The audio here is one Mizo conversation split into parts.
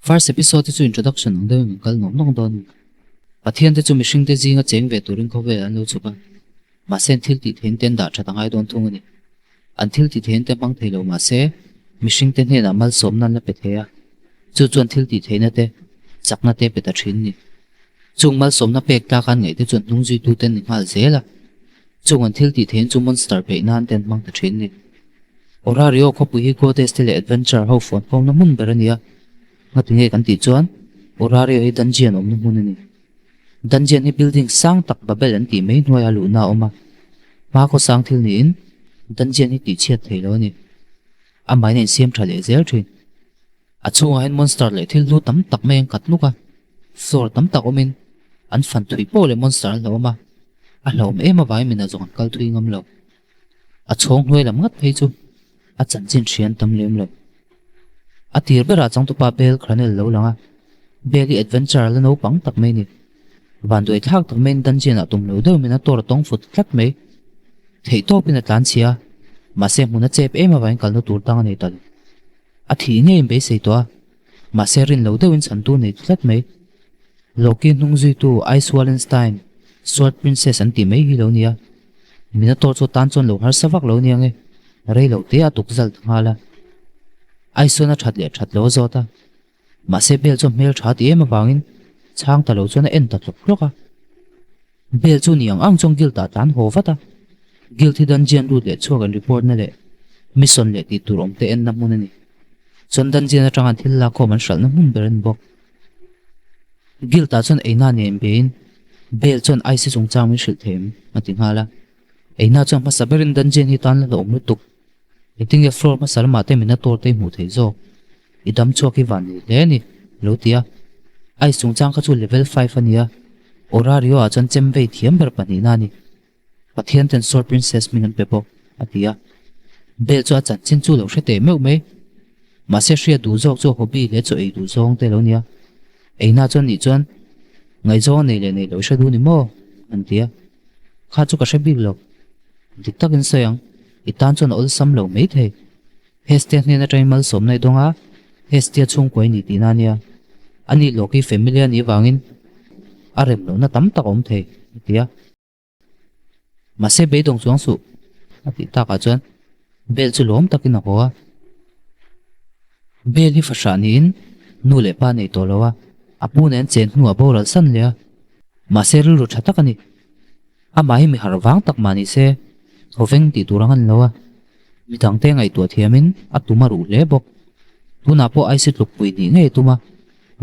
First episode hi chu introduction ang deuhin kan kal nawk nawk dawn a ni. Pathian te chu mihring te zinga cheng ve turin khawvel an lo chhuk a, mahse an thil tih theihin te an dah that a ngai dawn thung a ni. An thil tih theihin te hmang thei lo mahse mihring te hnenah malsawmna an la pe thei a, chu chuan thil tih theihna te, chakna te pe ta thin a ni. Chung malsawmna pek tlak an ngaih te chuan hnung zuitu te an ni nghal zel a, chung an thil tih theihin chu monster beih nan te an hmang ta thin a ni. Orario khawpui hi Goddess te leh Adventure ho fuan khawmna hmun ber a ni a, ngati nge kan tih chuan Orario hi dungeon awmna hmun a ni. Dungeon hi building sang tak Babel an tih mai hnuaia luhna a awm a, hma khaw sang thil niin dungeon hi tihchhiat thei lo a ni. Amahin a insiam tha leh zel thin. A chhungah hian monster leh thil hlu tam tak mai an kat nuk a, floor tam tak awmin an fan thui poh leh monster an hlauhawm a, a hlauhawm em avangin mina zawng an kal thui ngam lo. A chhawng hnuai lam ngat phei chu a chanchin hria an tam lem lo. A tir berah changtupa Bell Cranel lo lang a, Bell hi adventure la naupang tak mai a ni. Vanduai thlak tak maiin dungeon ah tum lo deuh min a tor a tawng fut tlat mai. Theih tawpin a tlan chhia a, mahse hmun a chep em avangin kalna tur dang a nei ta lo. A thih ngeiin beisei tawh a, mahse rin lo deuhin chhantu nei tlat mai. Loki hnung zuitu Ice Wallenstein, Sword Princess an tih mai hi lo nia. Minotaur chu tan chuan lo harsa vak lo nia nge, rei lo te a tuk zal ta nghal a. Ice chuan a that leh that lo a zawt a, mahse Bell chuan hmel tha ti em avangin chhang ta lo chuan a en ta tlawk tlawk a. Bell chu ni ang ang chuan Guild ah tlan haw vat a, Guild hi dungeon lut leh chhuak an report na leh mission leh tih tur awm te enna hmun a ni. Chuan dungeon atanga an thil lakkhawm an hralhna hmun ber a ni bawk. Guild ah chuan eina nen beiin Bell chuan Ice chungchang min hrilh thei em? a ti nghal a. Eina chuan hmasa berin dungeon hi tan la hlauhawm lutuk. Engtin nge floor hmasa lamah te Minotaur te i hmuh theih zawk? I dam chhuak hi van nei hle a ni, lo ti a. Ice chungchang kha chu level five a nia, Orario ah chuan chem vei thiam ber pahnihna a ni. Pathian ten Sword Princess hming an pe bawk, a ti a. Bell chu a chanchin chu lo hre teh meuh mai. Mahse hriat duh zawk chu hobby leh chaw ei duh zawng te lo nia. Eina chuan nih chuan ngaihzawng a nei leh nei lo i hre duh ni maw? an ti a. Kha chu ka hre bik lo. Dik takin sawi ang, i tan chuan a awlsam lo mai thei. Hestia hnen atangin malsawmna i dawng a, Hestia chhungkua i ni tihna a nia. Ani lawk hi family a nih vangin a rem lohna tam tak a awm thei, a ti a. Mahse beidawng chuang suh, a tih takah chuan Bell chu lawm takin a haw a. Bell hi fahrah niin nu leh pa nei tawh lo a, a pu nen chen hnuah boral san leh a. Mahse rilru tha tak a ni. Amah hi mi harh vang tak mah ni se, thawveng tih tur ang a ni lo a. Mi dangte ngaihtuah thiamin a tum a ruh hle bawk. Tunah pawh Aisi tlukpui nih ngei a tum a,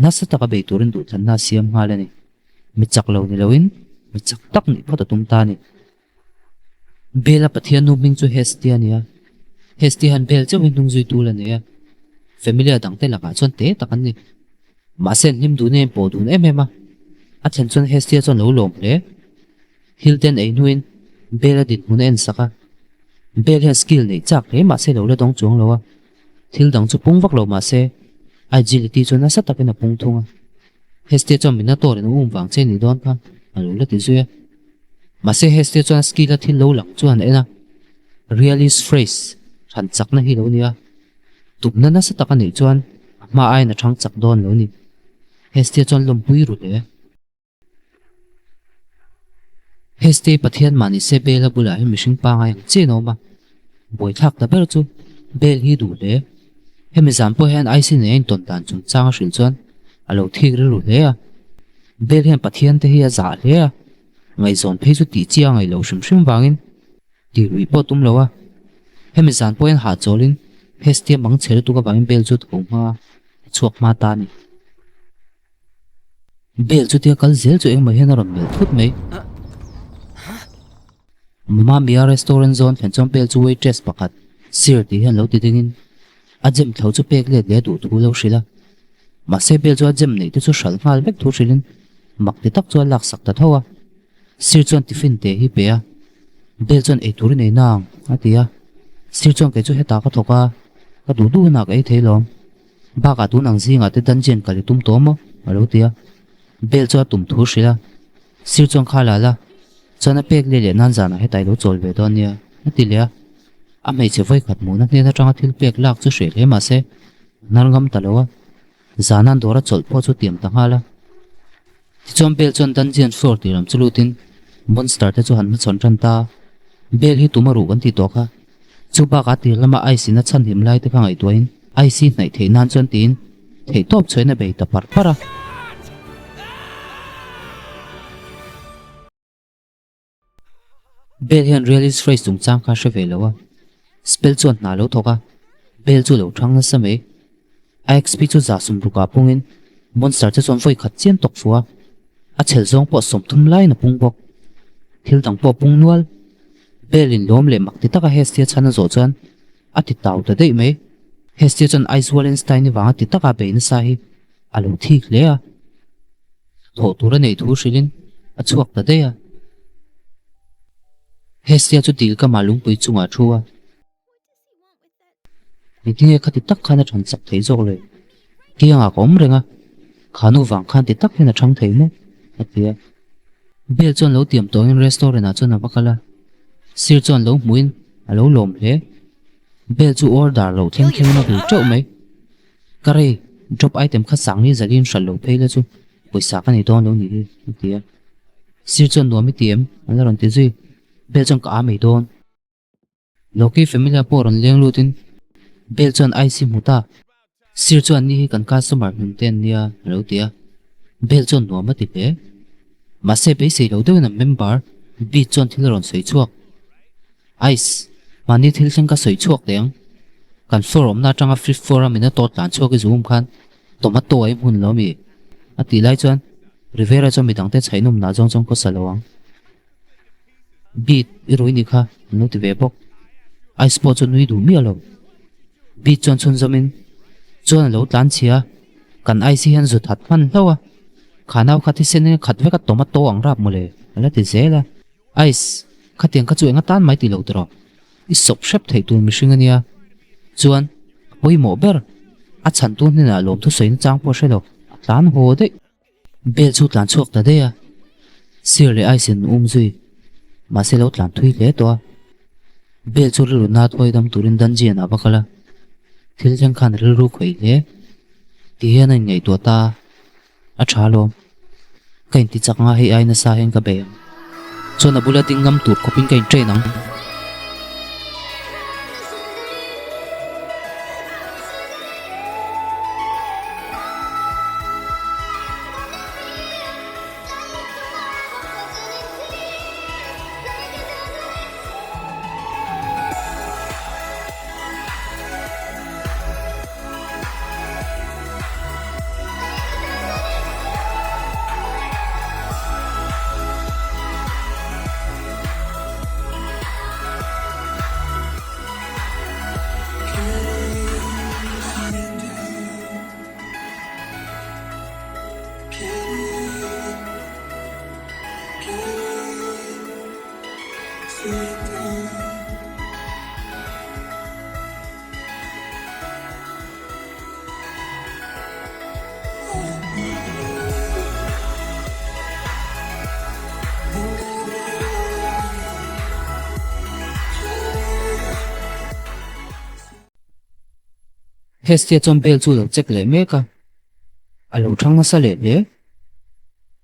nasa taka bei turin duhthlanna a siam nghal a ni. Mi chak lo ni loin mi chak tak nih phawt a tum ta a ni. Bela Pathian nu hming chu Hestia a ni a. Hestia hian Bel chauhin hnung zui tul a nei a. Familia dangte lakah chuan te tak an ni. Mahse an hlim dun em pawh dun em em a. A thlen chuan Hestia chuan lo lawm hle. Thil te an ei hnuin Bela dinhmun a en sak a. Bel hian skill neih chak hle mahse lo la dawng chuang lo a. Thil dang chu pung vak lo mahse agility chu nasa takin a pung thung a. Hestia chuan Minotaur in a um vang che nih dawn kha a lo la ti zui a. Mahse Hestia chuan skill a thil lo lang chuan a en a. Realist phrase than chakna hi lo nia. Tumna nasa tak a neih chuan a hma aiin a thang chak dawn lo ni. Hestia chuan lawmpui ru hle. Hestia Pathian mahni se Bel a bulah hian mihring pangai ang chiah in a awm a. Buaithlak ta ber chu Bel hi duh hle. Hemi zan pawh hian Icy nen a intawn dan chungchang a hrilh chuan a lo thik rilru hle a. Bel hian Pathian te hi a zah hle a, ngaihzawn phei chu tih chiang a ngaih loh hrim hrim vangin Tih lui pawh tum lo a, hemi zan pawhin hahchawlin Hestia mang chhe lutuk avangin Bel chu tho hma a chhuak hma ta a ni. Bel chutia kal zel chu engmah hian a rawn melh thut mai. Mamma Mia restaurant zawn thlen chuan Bel chu waitress pakhat, Sir tih hian lo ti dingin a gem tho chu pek let leh a duh thu lo hrilh a. Mahse Bel chu a gem neih te chu hralh nghal vek thu hrilhin mak ti tak chu a laksak ta tho a. Sir chuan tiffin te hi pe a, Bell chuan ei tur i nei nang a ti a, Sir chuan kei chu hetah ka thawk a, ka duh duh hunah ka ei thei lawm, bakah tun ang zingah te dungeon kal i tum tawh maw a lo ti a, Bell chu a tum thu hrilh a, Sir chuan kha la la, chuan a pek leh leh nan zanah hetah i lo chawl ve dawn nia a ti leh a, a hmeichhe vawikhat hmuhna hnen atanga thil pek lak chu hreh hle mahse a hnar ngam ta lo a. Zana dawra chawlh pawh chu tiam ta nghal a. Tichuan Bell chuan dungeon floor tih lam chu lutin monster te chu han hmachhawn tan ta a. Bell hi tuma ruh kan tih tawh kha. Chu bakah tir lama ice in a chhanhim lai te kha ngaihtuahin ice hi hnaih theih nan chuan tiin theihtawp chhuahin a bei ta parh parh a. Bell hian Realist Phrase chungchang kha a hre ve lo a, Spell chuan hna a lo thawk a, Bell chu a lo thang nasa mai. A XP chu za sum rukah pungin Monster te chuan vawi khat chian tawk fu a, a chhel zawng pawh 30 laiin a pung bawk. Thil dang pawh a pung nual. Bell in lawm leh mak ti taka Hestia chhan a zawh chuan a ti tau ta daih mai. Hestia chuan Ice Wallenstein-i vanga ti taka bei nasa hi a lo thik hle a. Thawh tur a neih thu hrilhin a chhuak ta daih a. Hestia chu dil kamah lungpui chungah a thu a. Engtinge khati tak khan a than chak thei zawk le? Kiangah ka awm reng a, kha nu vang khan ti tak hian a thang thei maw? a ti a. Bell chuan lo tiam tawngin restaurant ah chuan a va kal a. Sir chuan lo hmuhin a lo lawm hle. Bell chu order loh thleng thlengin a vui teuh mai. Ka rei, drop item kha sang hi zalin hralh lo phei la chu pawisa ka nei dawn lo ni hi, a ti a. Sir chuan nuam i ti em? An la rawn ti zui. Bell chuan ka a mai dawn. Loki Familia pawh rawn leng lutin Bell chuan ice hi hmu ta. Sir chuan ni hi kan customer hmun te an nia, a lo ti a. Bell chuan nuam a ti hle. Mahse beisei lo deuhin an member Beat chuan thil a rawn sawi chhuak. Ice, mahni thil thleng ka sawi chhuak teh ang. Kan floor awmna atanga fifth floor a min a tawt tlan chhuak i zuhum khan tomato a i hmun lo mi? A tih lai chuan Rivera chuan midangte chhaih nawm nah zawng chuan khawsa lo ang. Beat, i rui ni kha an lo ti ve bawk. Ice pawh chu nui duh miah lo. Beat chuan chhunzawmin chuan a lo tlan chhia a, kan ice hi hian zu that hman hlauh a, kha nau kha thisen in a khat vek a tomato ang rap mawle a la ti zel a. Ice, khatiang kha chu eng atan mai ti lo tawh rawh. I sawp hrep theih tur mihring a nia. Chuan, a pawimawh ber, a chhantu hnenah lawmthu sawi nachang pawh a hre lo, a tlan haw daih. Bell chu tlan chhuak ta daih a, Sir leh Ice in um zui, mahse lo tlan thui hle tawh a. Bell chu rilru nat hawi dam turin dungeon ah va kal a, thil thleng khan rilru khawih hle. Ti hian a inngaihtuah ta a. A tha alawm. Ka inti chak anga hei ai nasa hian ka bei ang. Chuan a bula ding ngam tur khawpin ka intrain ang. Hestia chuan bell chu a lo check leh mek a, a lo thang nasa leh hle.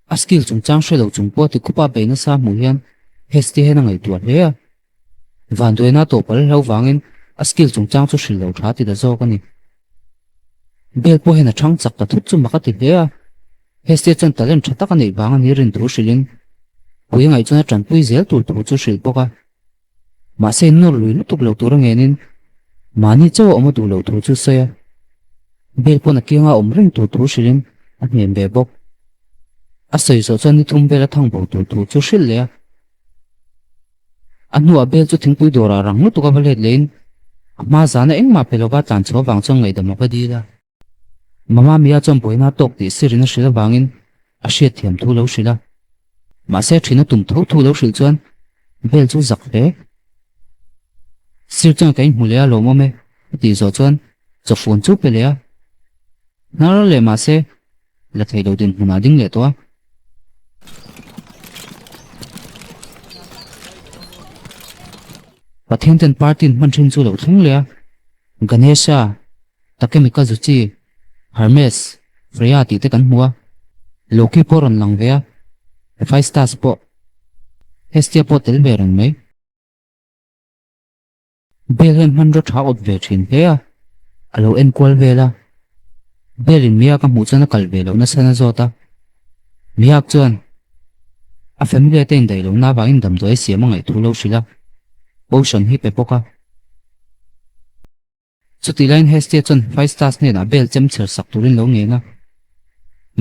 A skill chungchang hre lo chung pawh tikhupa bei nasa hmuh hian Hestia hian a ngaihtuah hle a. Vanduaina tawh pal hlo vangin a skill chungchang chu hrilh lo tha ti ta zawk a ni. Bell pawh hian a thang chak ta thut chu mak a ti hle a, Hestia chuan talent tha tak a neih vang a ni rin thu hrilhin pui a ngaih chuan a tanpui zel tur thu chu hrilh bawk a. Mahse nawr lui lutuk lo tur a ngenin mahni chauh a awm a duh loh thu chu sawi a, Bell pawn a kianga awm reng tur thu hrilhin a hnem ve bawk. A sawi zawh chuan ni thum vel a thang bo tur thu chu hrilh leh a. A hnuah Bell chu thingpui dawrah rang lutuk a va let lehin a hma zana engmah pe lova tlan chhuah avang chuan ngaihdam a va dil a. Mama Mia chuan buaina a tawk tih sirin a hrilh avangin a hriatthiam thu lo hrilh a. Mahse a ṭhin a tum tho thu lo hrilh chuan Bell chu zak hle. Sir chuan ka inhmu leh a lawmawm e a tih zawh chuan chawfun chu pe leh a. Hnar leh mahse La thei lo dinhmunah ding leh tawh a. Pathian ten party in hman thin chu lo thleng leh a. Ganesha, Takemikazuchi, Hermes. Freya tih te kan hmu a, Loki pawh rawn lang ve a, Hephaestus pawh, Hestia pawh tel ve reng mai. Bel hian hmanraw tha awt ve thin hle a, a lo en kual vel a. Bel in Miak a hmuh chuan a kal ve loh nasa na zawt a. Miak chuan a family te indaih lohna avangin damdawi a siam a ngaih thu lo hrilh a, potion hi pe bawk a. Chutih laiin Hestia chuan Hephaestus hnenah bel chem chher sak turin lo ngen a.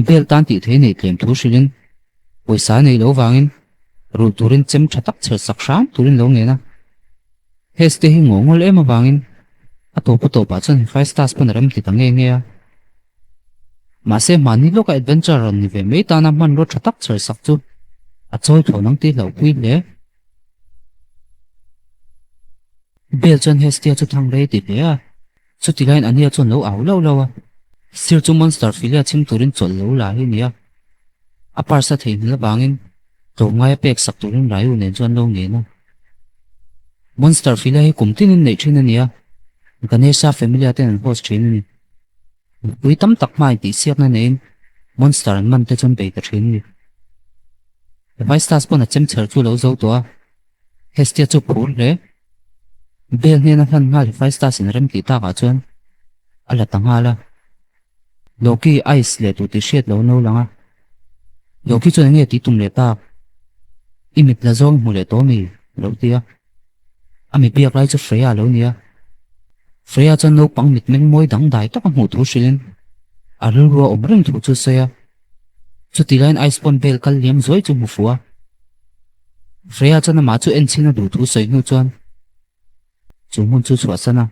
Bel tan tih thei neih tlem thu hrilhin pawisa a neih loh vangin rulh turin chem tha tak chher sak hram turin lo ngen a. Hestia hi ngaw ngawl em avangin a tawp a tawpah chuan Hephaestus pawn a rem ti ta nge nge a. Mahse hmahni lawka adventure rawn ni ve mai tana hmanraw tha tak chher sak chu a chawi thlawh nang tih hlauhpui hle. Bel chuan Hestia chu thang rei ti hle a, chuti laiin Ania chuan lo au lauh lauh a. Sir chu Monster Filia chhim turin chawlh lo la hi nia. A purse a theihnghilh avangin tlawmngaia pek sak turin Ryu nen chuan lo ngen a. Monster Filia hi kum tinin neih thin a ni a, Ganesha Familia ten an host thin a ni. Mipui tam tak hmain tihsiakna neiin Monster an man te chuan bei ta thin a ni. Hephaestus pawn a chemchher chu lo zo tawh a. Hestia chu phur hle. Bel hnena hlan nghal Hephaestus in rem tih takah chuan a la ta nghal a. Loki ice leh tur tih hriat lo no lang a. Loki chuan enge tih tum leh tak? I mit la zawng i hmu leh tawh mi? A lo ti a. A mi biak lai chu Freya a lo ni a. Freya chuan naupang mitmeng mawi dangdai tak a hmuh thu hrilhin a rilru a awm reng thu chu a sawi a. Chutih laiin ice pawn bel kal liam zuai chu hmu fuh a. Freya chuan amah chu enchhin a duh thu sawi hnu chuan chu hmun chu chhuahsan a.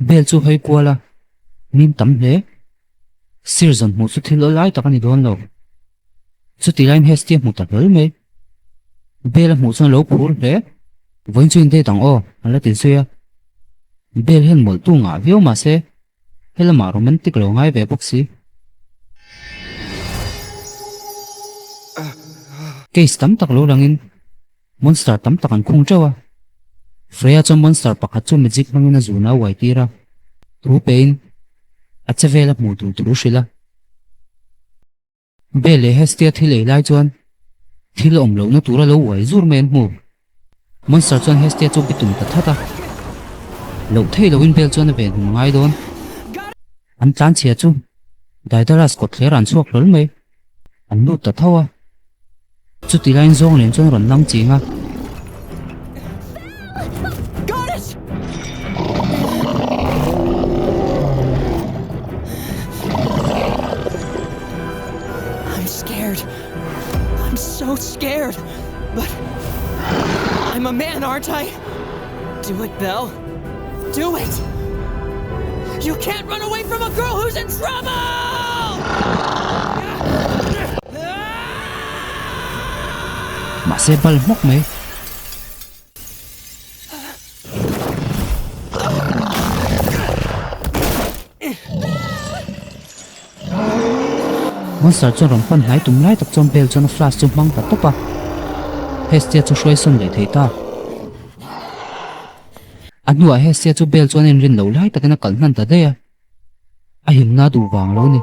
Bel chu hawi kual a, mim tam hle. Sir zawn hmuh chu thil awlai tak a ni dawn lo. Chutih laiin Hestia hmu ta hlawl mai. Bel a hmuh chuan a lo phur hle. Vawiin chu in date ang aw, a la ti zui a. Bel hian mawlhtu ngah viau mahse He lamah romantic lo ngai ve bawk si. Case tam tak lo langin monster tam tak an khung teuh a. Freya chuan monster pakhat chu magic hmangin a zun a uai tir a, thu pein a che vel a hmuh tur thu hrilh a. Bel leh Hestia thil ei lai chuan thil awm lohna tura lo uai zur mai an hmu. Monster chuan Hestia chu bitum ta that a. Loh theih lohin Bel chuan a ven hmu ngai dawn. An tlanchhia chu Daedalus kawtthler an chhuak hlawl mai. An lut ta tho a. Chuti laiin zawng nen chuan rawn lang ching a. Mahse bal hmawk mai. Monster chuan rawn pan hnai tum lai tak chuan bel chuan a flash chu hmang ta tawp a. Hestia chu hruai sawn leh thei ta. A hnuah Hestia chu bel chuan a inrin loh lai takin a kalh hnan ta daih a. A himna duh vang lo ni.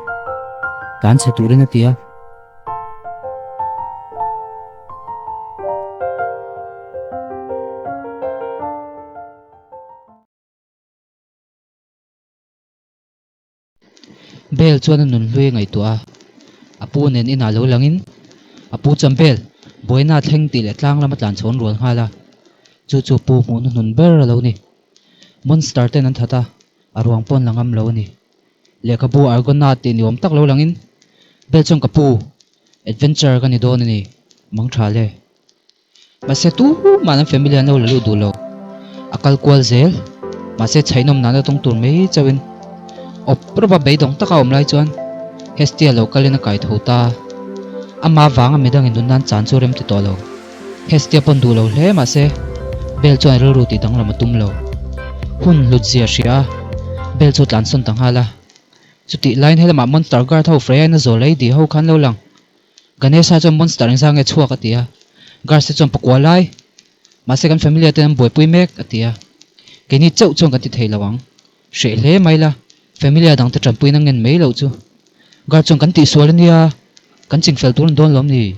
Tlan chhe turin a ti a. Bel chuan a nun hlui a ngaihtuah a. A pu nen inah lo langin a pu chuan Bel, buaina a thleng tih leh tlang lama tlan chhawn rual nghal a. Chu chu pu hmuhna hnun ber a lo ni. Monster ten an that a. A ruang pawn la ngam lo a ni. Lehkhabu Argonaut tih ni awm tak lo langin Bel chuan ka pu, adventure ka ni dawn a ni, mang tha le. Mahse tumah an family an lo la lut duh lo. A kal kual zel. Mahse chhaihnawm nana tawng tur mai chauhin awp rawp a beidawng taka awm lai chuan Hestia lo kalin a kai tho ta. Ama vanga midangin nun nan chan chu rem ti tawh lo. Hestia pawn duh lo hle mahse Bel chuan rilru tih danglam a tum lo. Hun hlut zia hria a, Bel chu tlansawn ta nghal a. Chutih laiin helamah Monster Guard ho Freya in a zawl ei dih ho khan lo lang. Ganesha chuan Monster engzah nge chhuak a ti a. Guards te chuan pakua lai. Mahse kan familia ten an buaipui mek a ti a. Keini chauh chuan kan ti thei lo ang. Hreh hle mai la, familia dangte tanpuina ngen mai loh chu. Guard chuan kan tihsual a nia, kan chingfel tur an dawn lawm ni?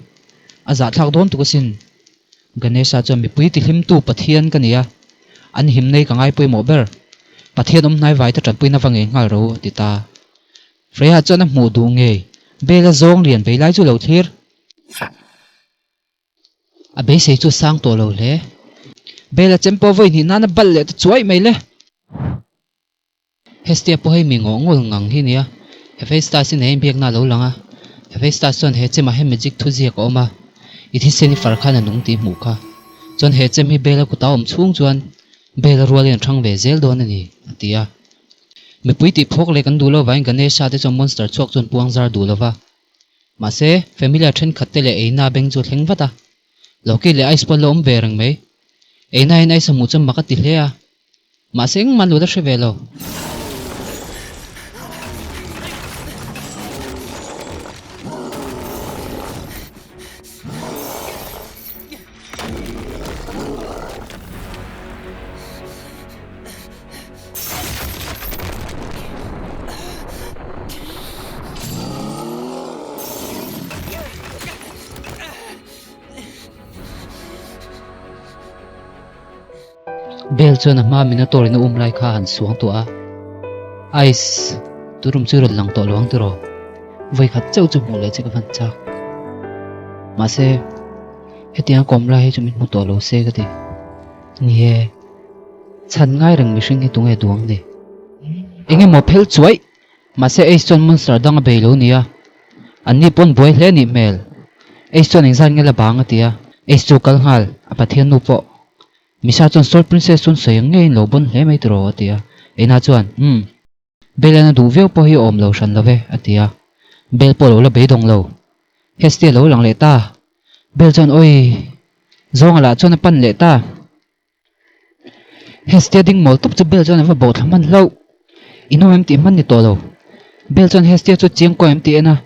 A zahthlak dawn tuk asin. Ganesha chuan mipui tihlimtu Pathian ka ni a, an himnei ka ngai pawimawh ber. Pathian awm hnai vaite tanpuina va ngei nghal ro a ti ta. Freya chuan a hmuh duh ngei, Bela zawng lian bei lai chu lo thlir. A beisei chu a sang tawh lo hle. Bela chem pawh vawi hnih nana balh leh ta chuai mai le. Hestia pawh hei mi ngawh ngul ngang hi nia. Hephaestus in he inbiakna a lo lang a. Hephaestus chuan he chemah hian magic thu ziak a awm a, i thisen i far khan a nung tih hmuh kha. Chuan he chem hi Bela kuta awm chhung chuan Bela rualin a thang ve zel dawn a ni, a ti a. Mipui tih phawk leh kan duh lo vangin Ganesha te chuan monster chhuak chuan puang zar duh lo va. Mahse, familiar thenkhat te leh eina beng chu a thleng vat a. Loki leh Ice pawh an la awm ve reng mai. Eina in Ice a hmuh chuan mak a ti hle a. Mahse engmah lo la hre ve lo. Bel chuan a hma Minotaur in a um lai kha a han suang tawh a, Ice, turum chu rawn lang tawh lo ang tiraw? Vawikhat chauh chu hmuh leh che ka van chak. Mahse, hetiang a kawm lai hi chu min hmu tawh lo se ka ti. Ni e, chhan ngai reng mihring hi tunge duang ni? Eng emaw phel chuaih! Mahse Ace chuan monster dang a bei lo nia. An ni pawn buai hle nih hmel. Ace chuan engzat nge la bang a ti a. Ace chu kal nghal, a Pathian nu pawh. Misa chuan Sword Princess chuan sawi ang ngeiin lo bawn hle mai tiraw a ti a. Eina chuan, Umm. Bell an a duh viau pawh hi a awm lo hran lo ve a ti a. Bell pawh lo la beidawng lo. Hestia lo lang leh ta. Bell chuan, Awii. Zawnga lah chuan a pan leh ta. Hestia ding mawl tawp chu Bell chuan a va bawh thla hman hlauh. In awm em tih hman ni tawh lo. Bell chuan Hestia chu chiang kaw em tih en a.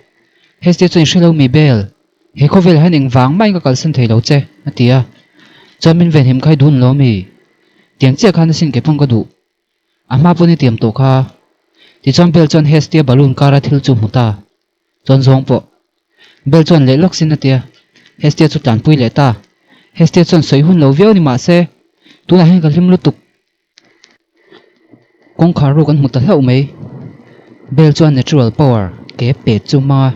Hestia chuan i hre lo mi Bell, he khawvelah hian engvang mahin ka kalsan thei lo che, a ti a. Chuan min venhim kha i dun lo mi? Tiang chiah khan asin kei pawn ka duh. A hma pawn i tiam tawh kha. Tichuan Bell chuan Hestia balloon kara thil chu hmu ta. Chuan zawng pawh. Bell chuan leh lawk sin a tia. Hestia chu tlanpui leh ta. Hestia chuan sawi hun lo viau ni mahse, tunah hian ka hlim lutuk. Kawngkhar ruk an hmu ta hlauh mai. Bell chuan natural power ke pet chu hmanga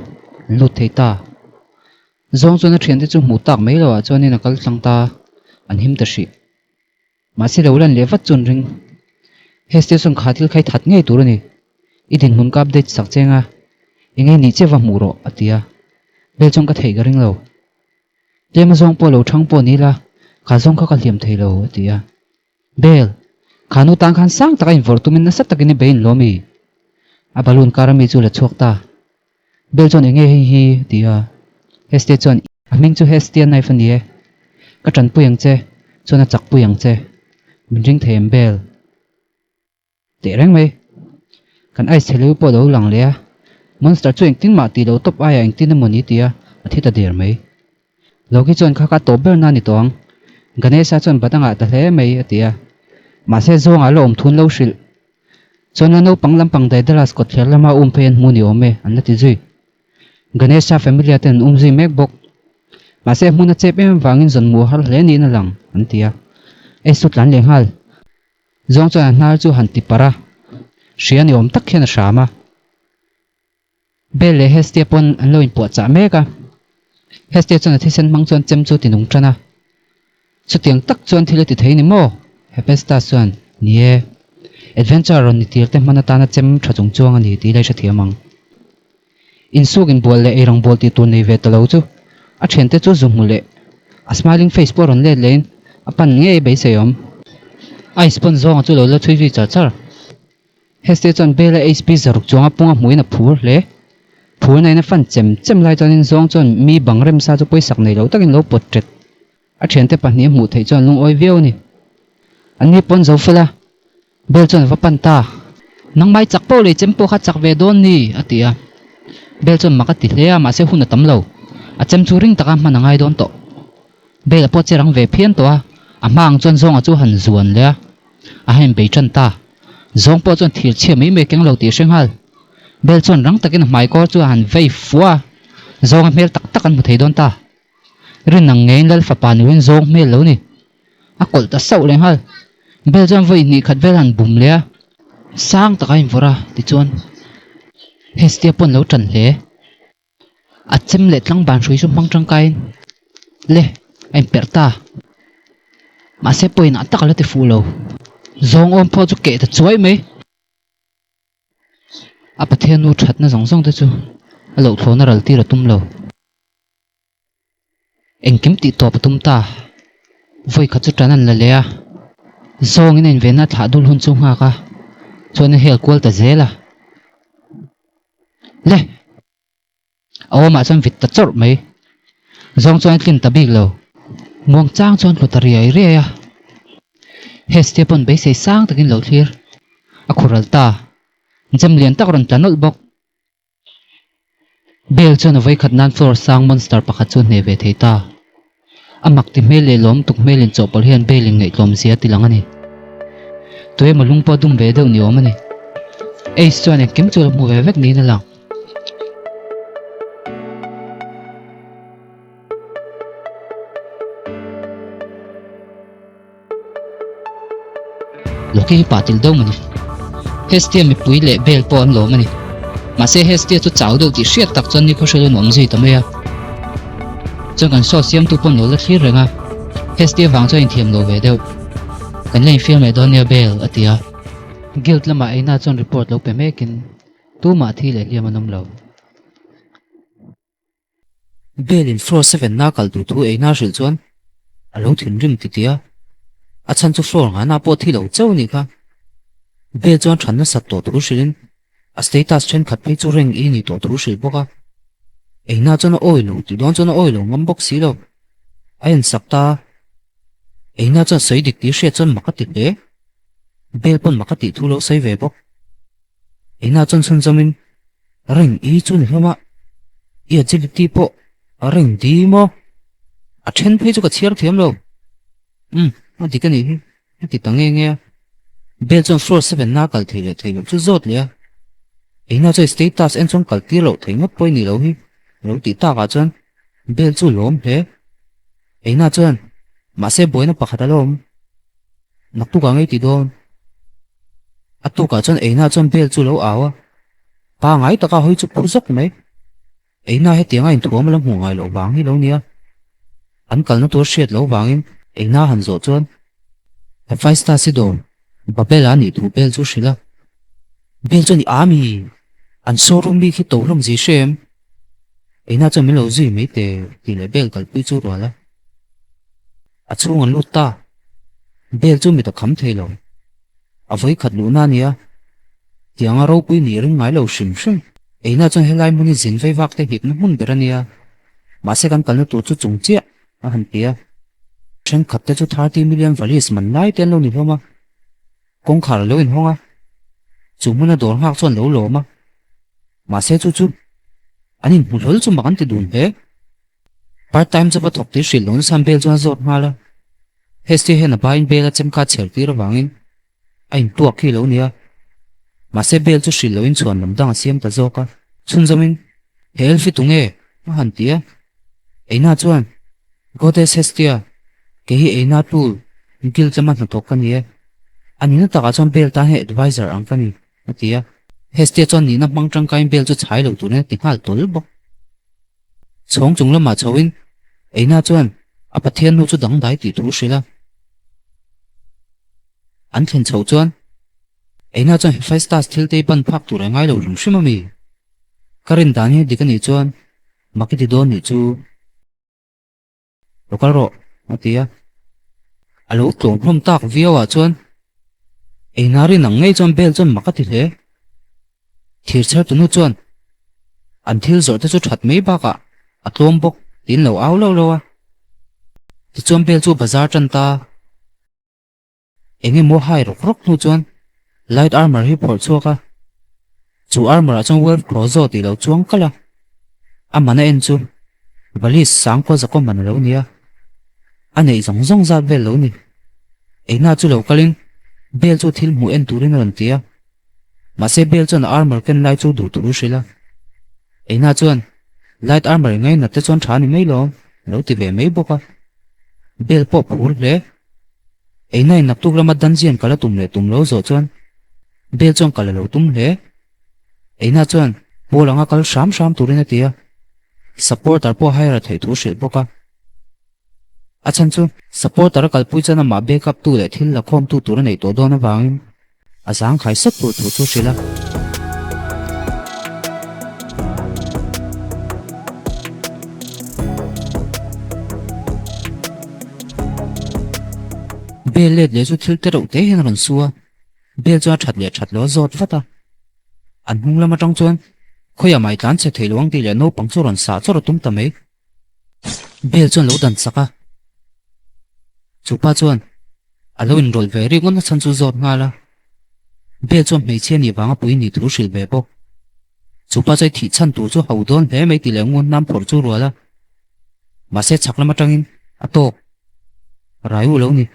an lut thei ta. Zawng chuan a thiante chu hmuh tak mai loah chuanin a kal tlang ta, an him ta hrih. Mahse lo lan leh vat chu an ring. Hestia chuan kha thil kha i that ngei tur a ni. I dinhmun ka update sak cheng a, eng nge nih che va hmuh rawh, a ti a. Bell chuan ka theih ka ring lo. Tlem a zawng pawh lo thang pawh ni la, kha zawng kha ka hliam thei lo, a ti a. Bell, kha nu tan khan sang taka invawrh tumin nasa takin i bein lawm i? A balloon kar ami chu la chhuak ta. Bell chuan eng nge hei hi? a ti a. Hestia chuan, A hming chu Hestia Knife a ni e. Ka tanpui ang che, chuan a chakpui ang che. Min ring thei em Bell? Teh reng mai. Kan ice chhe leu pawh lo lang leh a. Monster chu engtin mah tih lo tawp aiah engtin emaw ni ti a, a thi ta der mai. Loki chuan kha kha tawp ber na ni tawh ang. Ganesha chuan batangah ta hle mai a ti a. Mahse zawngah la awm thun lo hrilh. Chuan la naupang lampang Daedalus kawtthler lama um phei an hmu ni awm e an la ti zui. Ganesha familia ten an um zui mek bawk. Mahse hmun a chep em avangin zawn hmuh a har hle niin a lang an ti a. Ace chu tlan leh nghal. Zawng chuan a hnar chu han ti parh a, hria ni awm tak hian a hram a. Bel leh Hestia pawn an lo inpuahchah mek a. Hestia chuan a thisen hmang chuan chem chu ti nung tan a. Chutiang tak chuan thil a ti thei ni maw? Hephaestus chuan, Ni e. Adventure rawn ni tir te hman atana chem tha chung chuang a ni tih lai hrethiam ang. Insuk inbual leh eirawng bual tih tur nei ve ta lo chu a thiante chu zu hmu leh a smiling face pawh rawn let lehin a pan ngei beisei awm. Ice pawn zawnga chu lo la chhui zui char char. Hestia chuan Bela HP zaruk chuanga punga hmuhin a phur hle. Phur nain a fan chem chem lai chuanin zawng chuan mi bang remsa chu pawisak nei lo takin lo pawt ṭet. A thiante pahnih a hmuh theih chuan lungawi viau a ni. An ni pawn zo fel a, Bel chuan a va pan ta. Nangmai chak pawh lei chem pawh kha chak ve dawn ni, a ti a. Bel chuan mak a ti hle a, mahse hun a tam lo. A chem chu ring taka hman a ngai dawn tawh. Bel a pawh che rang ve phian tawh a, a hma ang chuan zawnga chu han zuan leh a, a han inbei tan ta. Zawng pawh chuan thir chhia mai mai keng lo tih a hre nghal. Bel chuan rang takin a hmaikawr chu a han vei fuh a, zawnga hmel tak tak an hmu thei dawn ta. Rin ang ngeiin Lal fapa nuin zawng hmel lo ni. A kawlh ta sauh leh nghal. Bel chuan vawi hnih khat vel han bum leh a. Sang taka invawrh a, tichuan Hestia pawn lo tan hle. A chem leh tlangban hrui chu hmang tangkaiin le a inperh ta. Mahse pawinah tak a la ti fuh lo. Zawng awm pawh chu keh ta chuai mai. A Pathian nu thatna zawng zawng te chu a lohthlawna ral tir a tum lo. Engkim tih tawp a tum ta. Vawi khat chu tan an la leh a, zawngin a invenna a thlah dul hun chu nghak a, chuan a hel kual ta zel a. Le! A awmah chuan vit ta chawrh mai. Zawng chuan a tlin ta bik lo. Muang chang chuan tlu ta riai riai a. Hestia pawn beisei sang takin lo thlir. A khural ta. Gem lian tak rawn tla nawlh bawk. Bell chuan a vawikhat nan floor sang monster pakhat chu a hneh ve thei ta. A mak ti hmel leh lawm tuk hmelin chawhpawlh hian Bell in ngaihtlawm zia a ti lang a ni. Tuemaw lung pawh dum ve deuh ni awm a ni. Ace chuan engkim chu a lo hmu ve vek niin a lang. Loki hi pa til deuh a ni. Hestia mipui leh Bel pawh an lawm a ni. Mahse Hestia chu chau deuh tih hriat tak chuan nikhaw hrilh a nuam zui ta mai a. Chuan kan show siamtu pawh an lo la thlir reng a. Hestia vang chuan inthiam lo ve deuh. Kan la infiam leh dawn nia Bel, a ti a. Guild lamah eina chuan report lo pe mekin tumah thi leh hliam an awm lo. Bell in floor seven na kal duh thu eina hrilh chuan a lo thinrim ti ti a, a chhan chu floor nghahna pawh thi lo chauh a nih kha. Bell chuan than nasat tawh thu hrilhin a status thenkhat phei chu rank i nih tawh thu hrilh bawk a. Eina chuan a awi lo tih dawn chuan a awi lo ngam bawk si lo. A ensak ta a, eina chuan sawi dik tih hriat chuan mak a ti hle. Bell pawn mak a tih thu lo sawi ve bawk. Eina chuan chhunzawmin Ring i chu ni hlawm a, i agility pawh a ring di maw? A then phei chu ka chhiar thiam lo. Umm, a dik a nih hi, a ti ta nge nge a. Bell chuan floor seven na kal thei leh thei loh chu zawt leh a. Eina chuan status en chuan kal tir loh thei ngawt pawh i nih loh hi, a lo tih takah chuan Bell chu lawm hle. Eina chuan, Mahse buaina pakhat a la awm. Naktukah ngei ti dawn. A tukah chuan eina chuan bel chu lo au a, pangai taka hawi chu phur zawk mai. Eina hetianga inthuam a la hmuh ngai loh vang hi lo nia. An kalna tur hriat loh vangin eina han zawh chuan Hephaestus-i dawr Babel-a nih thu bel chu hrilh a. Bel chuan i a mi? An showroom bik hi to hlawm zi hre em? Eina chuan min lo zui mai teh tih leh bel kalpui chu rual a. A chhung an lut ta. Bel chu mit a kham thei lo. A vawi khat luhna a nia. Tianga ropui nih ring ngai lo hrim hrim. Eina chuan helai hmun hi zin vei vak te hipna hmun ber a nia. Mahse kan kalna tur chu chung chiah a han ti a. Thenkhat te chu 30 million valis man lai te an lo ni hlawm a. Kawngkhar a lo inhawng a. Chu hmuna dawr nghak chuan lo lawm a. Mahse chu chu an inhmu hlawl chu mak an ti dun hle. Part time job a thawk tih hrilh lohna chuan Bell chuan a zawt nghal a. Hestia hian a baiin Bell a chem kha a chher tir avangin a intuak khi lo nia. Mahse Bell chu hrilh lohin chhuan lam dang a siam ta zawk a. Chhunzawmin, He elf hi tunge? a han ti a. Eina chuan, Goddess Hestia, kei hi Eina Tool, guild lama hnathawk ka ni e. A nihna takah chuan Bell tan hian advisor ang ka ni. A ti a. Hestia chuan nihna hmang tangkaiin Bell chu chhai lo turin a ti nghal tawl bawk. Chhawng chung lamah chhoin Eina chuan a Pathian nu chu dangdai tih thu hrilh a. An thlen chhoh chuan Eina chuan Hephaestus thil te hi ban phak tur a ngai lo hrim hrim a mi? Ka rin dan hi dik a nih chuan mak i ti dawn nih chu. Lo kal rawh, a ti a. A lo tlawm hlawm tak viau ah chuan Eina rin ang ngei chuan Bel chuan mak a ti hle. Thir chher tunu chuan an thil zawrh te chu that mai bakah a tlawm bawk tiin lo au lauh lauh a. Tichuan Bel chu bazar tan ta. Eng emaw hai rawk rawk hnu chuan light armour hi phawrh chhuak a, chu armour ah chuan Wolf Crozo tih lo chuang kalh a, a man a en chu Valis sangkua zakawm man a lo ni a, a neih zawng zawng zat vel lo ni. Eina chu lo kalin Bell chu thil hmuh en turin a rawn ti a. Mahse Bale chuan a armor ken lai chu duh tur hrilh a. Eina chuan, Light armor i ngainat te chuan tha ni mai lawm, a lo ti ve mai bawk a. Bale pawh phur hle. Eina in naktuk lama dungeon kal a tum leh tum lo zawh chuan Bale chuan kal a lo tum hle. Eina chuan pawl anga kal hram hram turin a ti a, supporter pawh hire a theih thu hrilh bawk a. A chhan chu supporter a kalpui chuan amah backup tu leh thil la khawmtu tur a neih tawh dawn avangin a zangkhai sawt tur thu chu hrilh a. Bel let leh chu thil te reuh te hian a rawn su a, bel chuan a that leh that lo a zawt vat a. An hnung lam atang chuan khawiah mah i tlan chhe thei lo ang tih leh naupang chu a rawn sah chawrh a tum ta mai. Bel chuan lo dan sak a, chu pa chuan a lo inrawlh ve rik ngawt na chhan chu zawt nghal a. Bel chuan hmeichhia nih vanga pui nih thu hrilh ve bawk. Chu pa chuan i thih chhan tur chu ho dawn hle mai tih leh ngun hnam phawrh chu rual a. Mahse chhak lam atangin a tawk rai u lo ni.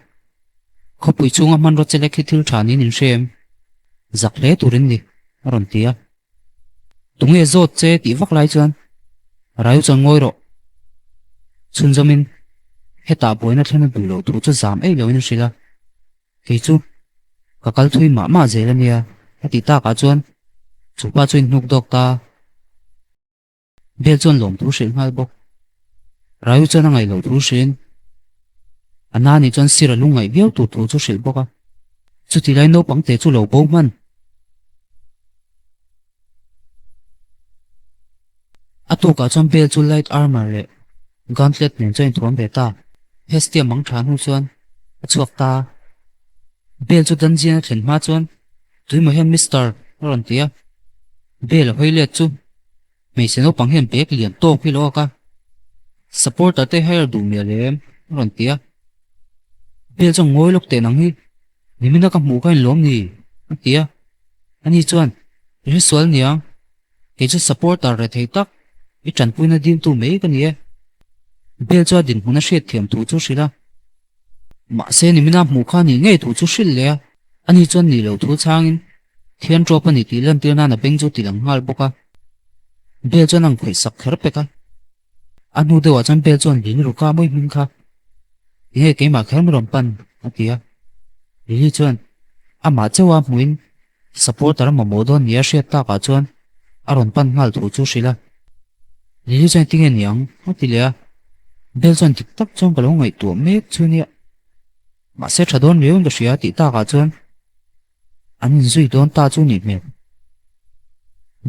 Khawpui chhunga hmanraw chelek hi thil tha niin in hre em? Zak hle turin ni, a rawn ti a. Tunge zawt che tih vak lai chuan Raju chuan ngawi rawh. Chhunzawmin hetah buaina thlen a duh loh thu chu zam ei loin a hrilh a, kei chu ka kal thui mah mah zel a nia a tih takah chuan chu pa chu inhnuk dawk ta. Bel chuan lawm thu hrilh nghal bawk. Raju chuan a ngaih loh thu hrilhin a na nih chuan sir a lungngaih viau tur thu chu hrilh bawk a. Chuti lai naupang te chu lo bo hman. A tukah chuan Bel chu light armor leh gauntlet nen chuan a inthuam ve ta. Hestia mang tha hnu chuan a chhuak ta. Bel chu dungeon a thlen hma chuan Tuimaw hian Mister a rawn ti a. Bel a hawi let chu hmeichhe naupang hian bag lian tawk hi lo ak a. Supporter te hire duh mial em a rawn ti a. Bel chuan ngawi lawk teh nang hi nimina ka hmuh kha inlawm ni a ti a. Ani chuan i hresual niang kei chu supporter rethei tak i tanpuina diltu mai ka ni e. Bel chu a dinhmun a hriatthiam thu chu hrilh a. Mahse nimina hmuh kha nih ngei thu chu hrilh leh a, ani chuan nih loh thu chhangin thian ṭawp a ni tih lantir nan a beng chu ti lang nghal bawk a. Bel chuan a ang khawih sak kher pek a. A hnu deuhah chuan Bel chuan Lily Ruka mawi hming kha tinge keimah kher mi rawn pan a ti a. Lily chuan amah chauha hmuhin supporter a mamawh dawn nia hriat takah chuan a rawn pan nghal thu chu hrilh a. Lily chuan tinge niang a ti leh a, Bell chuan dik tak chuan ka lo ngaihtuah mek chu nia. Mahse tha dawn riauin ka hria tih takah chuan an inzui dawn ta chu nih hmel.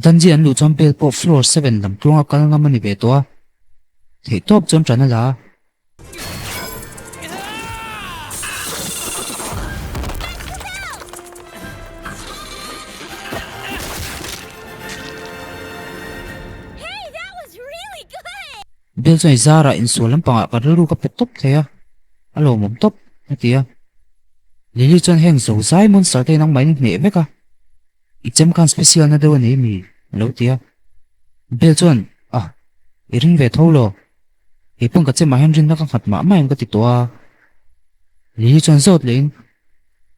Danji an luh chuan Bell pawh floor seven lam tluanga kal ngam a ni ve tawh a, theihtawp chuan ṭan a la a. Bill chuan i zarah insual lampangah ka rilru ka pe tawp thei a, a lawmawm tawp a ti a. Lily chuan heng zo zai monster te hi nangmahin i hneh vek a, i chem khan special na deuh a nei mi? a lo ti a. Bill chuan, Ah, i ring ve tho lo. Kei pawn ka chemah hian rinna ka nghat mah mah em ka ti tawh a. Lily chuan zawt lehin,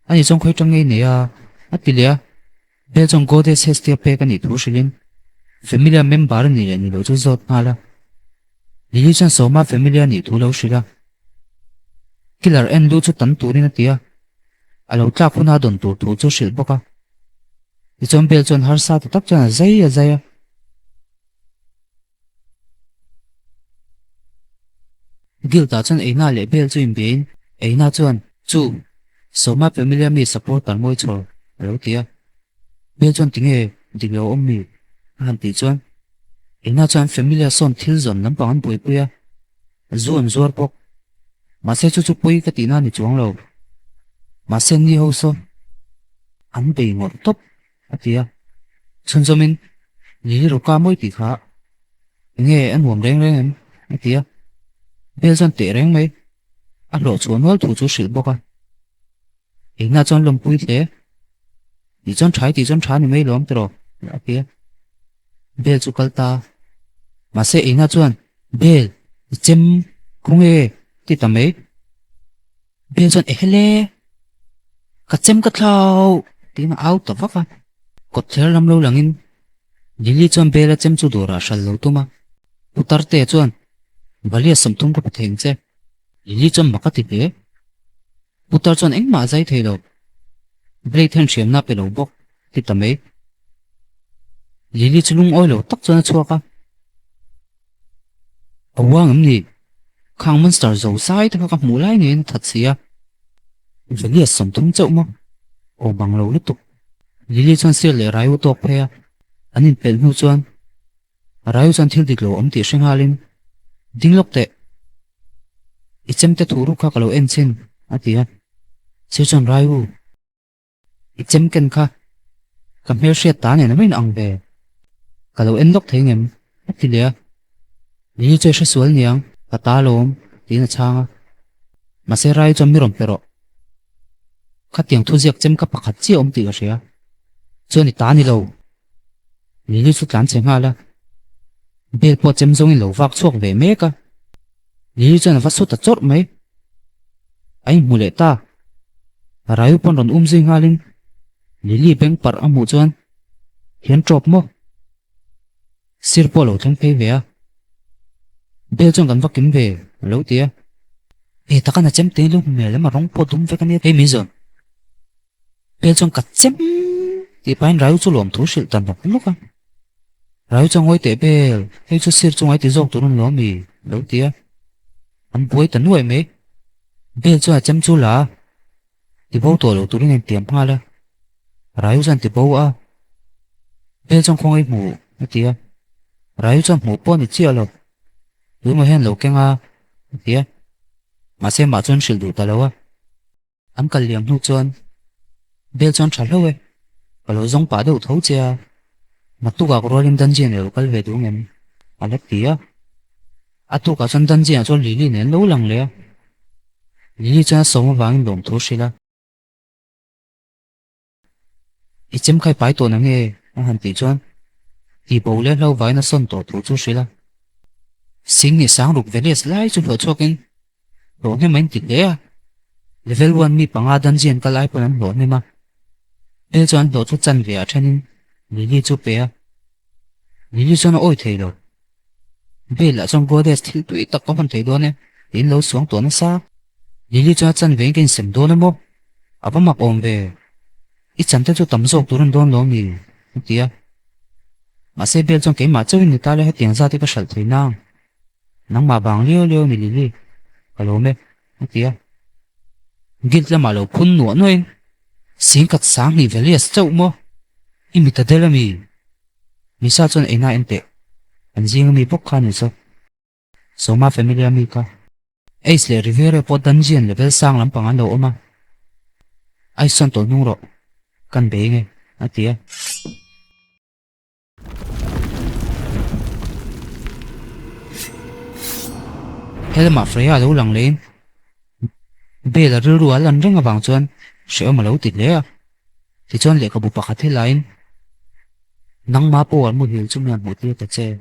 Ani chuan khawi tang ngei nei a? a ti leh a. Bell chuan Goddess Hestia pek a nih thu hrilhin Familia member a nih leh ni loh chu zawt nghal a. Lily chuan Sawma Familia nih thu lo hrilh a. Killer en lu chu tan turin a ti a, a lo tlak huna dawn tur thu chu hrilh bawk a. Tichuan Bell chuan harsa ta tak chuan a zai a zai a. Guild-ah chuan Eina leh Bell chu inbiain Eina chuan, Chu, Sawma familia mi supporter mawi chhawr, a lo ti a. Bell chuan tinge dik lo awm mi? a han tih chuan Eina chuan familia sawn thil zawn lampang an buaipui a, zu an zuar bawk. Mahse chu chu pawi ka tihna a ni chuang lo. Mahse ni ho saw an bei ngawrh tawp. A ti a, chhunzawmin, Lily Ruka mawi tih kha enge a nuam reng reng em? a ti a, Bell chuan teh reng mai, a hlawh chhuah nual thu chu hrilh bawk a. Engah chuan lawmpui hle, tih chuan ṭhai tih chuan ṭha ni mai lawm tiraw? a ti a, Bell chu kal ta. Mahse engah chuan, Bell, i chem khawnge? ti ta mai. Bel chuan, Ehele! Ka chem ka thlau! tiin a au ta vak a. Kawtthler lam lo langin Lily chuan Bella chem chu dawrah hral lo tum a. Putar te chuan, Valia 30 ka pe thei ang che. Lily chuan mak a ti hle. Putar chuan engmah a zai thei lo. Blade hian hriamna a pe lo bawk, ti ta mai. Lily chu lungawi lo tak chuan a chhuak a. A uang em ni? Khang monster zo zai te kha ka hmuh lai ngeiin a that si a. Valia 30 chauh maw? Aw bang lo lutuk. Lily chuan sir leh Raiu tawk phei a, an inpelh hnu chuan Raiu chuan thil dik lo awm tih hre nghalin, Ding lawk teh, i chemte thu ruk kha ka lo en chhin, a ti a. Sir chuan Raiu, i chem ken kha ka hmelhriat ta nen a main ang ve, ka lo en lawk thei ngem, a ti leh a. Lily chu i hre sual niang, ka ta lawm, tiin a chhang a. Mahse Raiu chuan mi rawn pe rawh. Khatiang thuziak chem ka pakhat chiah awm tih ka hria. Chuan i ta ni lo. Lily chu tlan che nghal a. Bel pawh chem zawngin lo vak chhuak ve mek a. Lily chuan a va su ta chawrh mai. A inhmu leh ta. Raiu pawn rawn um zui nghalin Lily beng parh a hmuh chuan hian tawp maw? Sir pawh lo thleng phei ve a. Bel chuan kan va kim ve a lo ti a. He taka na chem te lu hmel lam a rawng pawh dum vek a nia hei min zawn. Bel chuan ka chem tih pahin Raiu chu lawm thu hrilh ta nawk nawk a. Raiu chuan ngawi teh bel hei chu sir chunga i ti zawk tur a ni lo ami a lo ti a. An buai ta nuai mai. Bel chuan a chem chu la a. Ti bo tawh lo turin a intiam nghal a. Raiu chuan ti bo a. Bel chuan khawngaih hmu a ti a. Raiu chuan hmuh pawh a ni chiah lo. Tunah hian lo keng a a ti a. Mahse mah chuan hrilh duh ta lo a. An kal liam hnu chuan Bel chuan tha hlauh e. Ka lo zawng pah deuh tho che a. Naktukah ka rualin Danjian i lo kal ve duh ngem a la ti a. A tukah chuan Danjian chuan Lily nen lo lang leh a. Lily chuan a sawm avangin lawmthu hrilh a. I chem khai pai tawh na nge? a han tih chuan ti bo leh hlo vaiin a sawn tawh thu chu hrilh a. Sing nih sang ruk veles lai chu hlawh chhuakin hlawh hnem a inti hle a. Level one mi panga dungeon kal ai pawn an hlawh hnem a. Bel chuan an hlawh chu chanve ah thenin Lily chu pe a. Lily chuan a awi thei lo. Bel ah chuan Goddess thil tui tak ka hawn thei dawn e tiin lo suang tawh nasa. Lily chuan a chan vein ka insem dawn a maw? A va mak awm ve. I chan te chu tam zawk tur an dawn lo mi? A ti a. Mahse Bel chuan keimah chauhin ni ta le hetiang zat hi ka hralh thei nang. Nangmah vang liau liau ni Lily, ka lawm e, a ti a. Guild lamah lo phun nuah nuahin singkhat sanghnih Velias chauh maw? I mit a del a mi? Misa chuan eina en teh. An zing ami bawk kha ni zawk. Sawma family ami kha. Ace leh Riviera pawh dungeon level sang lampang an lo awm a. Ace chuan tawlh hnung rawh. Kan bei nge a ti a. Helamah Freya lo lang lehin Bale a rilru a lan reng avang chuan hrehawm a lo ti hle a. Tichuan lehkhabu pakhat hi laiin, Nangma pawh an muhil chu mian hmuh tir ta che.